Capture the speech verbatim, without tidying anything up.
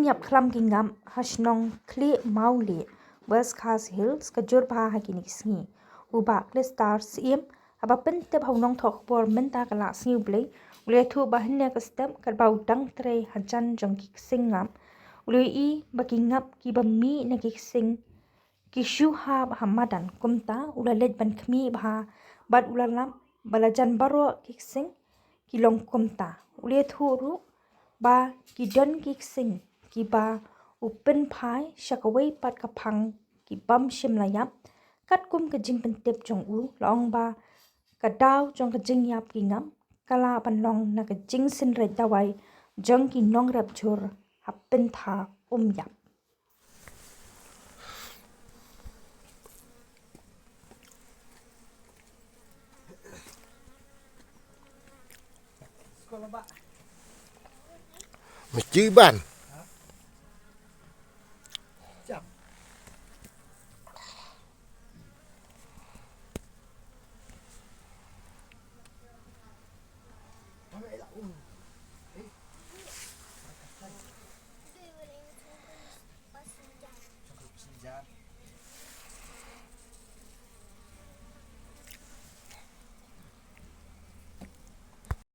Ïap khlam ki ngap ha shnong Khlieh Mawlieh, West Khasi Hills, ka jur bha ha kine ki sngi. U Bah Clistar Syiem, haba pyntip ha u nongthoh khubor mynta ka la sngi U Blei, u la ïathuh ba hynne ka step katba u dang trei hajan jong ki ksing ngap, u la ïohi ba ki ngap kiba mih na ki ksing ki shu hap ha madan. Kumta u la leit ban khmih bha bad u la lap ba la jan baroh ki ksing ki long kumta. U la ïathuh ruh ba ki don ki ksing kiba u pynphai sha kawei pat ka phang ki bym shym la ïap. Katkum ka jingpyntip jong u, la ong ba ka daw jong ka jingïap ki ngap ka lah ban long na ka jingsynreit dawai jong ki nongrep jur ha pynthor um ïap. Mesti ban.